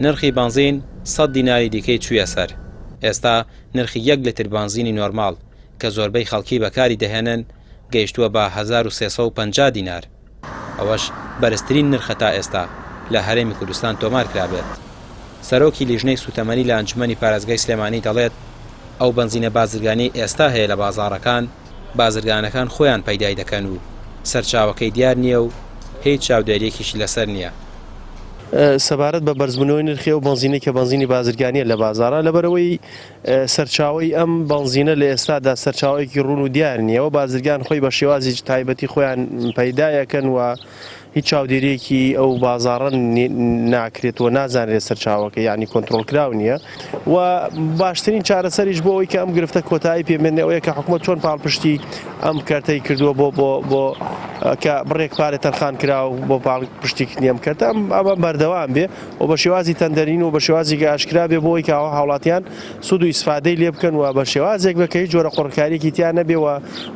نرخی بەنزین سەد دیناری دیکەی چوویە سەر، ئێستا نرخی یەک لتر بەنزینی نۆرماڵ کە زۆربەی خەڵکی بەکاری دەهێنن گەیشتووە بە 1350 دینار، ئەوەش بەرزترین نرخە تا ئێستا لە هەرێمی کوردستان تۆمارکرابێت. سەرۆکی لیژنەی سووتەمەنی لە ئەنجومەنی پارێزگای سلێمانی دەڵێت، ئەو بەنزینە بازرگانیەی ئێستا هەیە لە بازاڕەکان، بازرگانەکان خۆیان پەیدای دەکەن و سەرچاوەکەی دیار نییە و هیچ چاودێرییەکیشی لەسەر نییە. سەبارەت بە بەرزبوونەوەی نرخی ئەو بەنزینەی کە بەنزینی بازرگانییە لە بازاڕا، لەبەرئەوەی سەرچاوەی ئەم بەنزینە لە ئێستادا سەرچاوەیەکی ڕوون و دیار نییە و بازرگان خۆی بە شێوازێکی تایبەتی خۆیان پەیدای ئەکەن و هیچ چاودێرییەکی ئەو بازاڕە ناکرێت و نازانرێت سەرچاوەکەی یانی کۆنترۆڵکراو نییە و باشترین چارەسەریش بۆ ئەوەی کە ئەم گرفتە کۆتایی پێ بێنێ ئەوەیە کە حکومەت چۆن پاڵپشتی ئەم کەرتەی کردووە بۆ بۆ بۆ کە بڕێک پارە تەرخان کرا و بۆ پاڵپشتیکردنی ئەم کەرتە ئەم ئەمە بەردەوام بێ و بە شێوازی تەندەرین و بە شێوازێکی ئاشکرا بێ بۆ ئەوەی کە هاوڵاتیان سوود و ئیسفادەی لێ بکەن و بە شێوازێک بێ کە هیچ جۆرە قۆڕکارییەکی تیا نەبێ و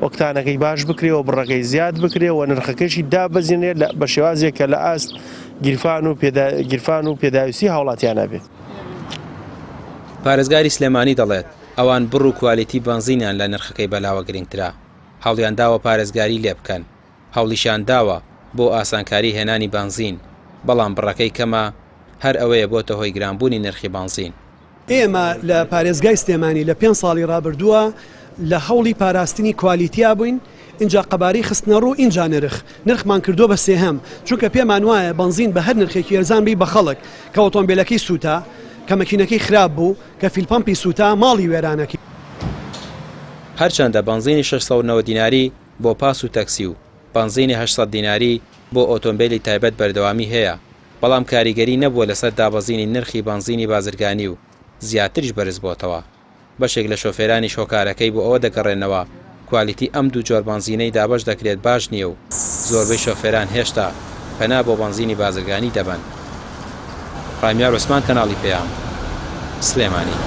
ئۆکتانەکەی باش بکرێ و بڕەکەی زیاد بکرێ و نرخەکەشی دابەزینرێ لە بە شێوازێک کە لە ئاست گیرفان و پێدا گیرفان و پێداویستی هاوڵاتیانە بێ. پارێزگاری سلێمانی دەڵێت، ئەوان بڕ و کوالیتی بەنزینیان لە نرخەکەی بەلاوە گرنگترە، هەوڵیانداوە پارێزگاری لێبکەن، هەوڵیشیان داوە بۆ ئاسانکاری هێنانی بەنزین، بەڵام بڕەکەی کەمە، هەر ئەوەیە بۆتە هۆی گرانبوونی نرخی بەنزین. ئێمە لە پارێزگای سلێمانی لە پێنج ساڵی ڕابردووە لە هەوڵی پاراستنی کوالیتیا بووین، ئینجا قەبارەی خستنەڕوو ئینجا نرخ، نرخمان کردووە بە سێهەم، چونکە پێمان وایە بەنزین بە هەر نرخێکی ئەرزان بی بە خەڵک، کە ئۆتۆمبێلەکەی سووتا، کە مەکینەکەی خراپ بوو، کە فیل پەمپی سووتا، ماڵی وێرانەکەی. هەرچەندە بەنزینی 690 دیناری بۆ پاس و تەکسی و بەنزینی 800 دیناری بۆ ئۆتۆمبێلی تایبەت بەردەوامی هەیە، بەڵام کاریگەری نەبووە لەسەر دابەزینی نرخی بەنزینی بازرگانی و زیاتریش بەرزبۆتەوە. بەشێک لە شۆفێرانیش هۆکارەکەی بۆ ئەوە دەگەڕێننەوە کوالیتی ئەم دوو جۆر بەنزینەی دابەش دەکرێت باش نییە و زۆربەی شۆفێران هێشتا پەنا بۆ بەنزینی بازرگانی دەبەن. ڕامیار عوسمان کەناڵی پەیام، سلێمانی.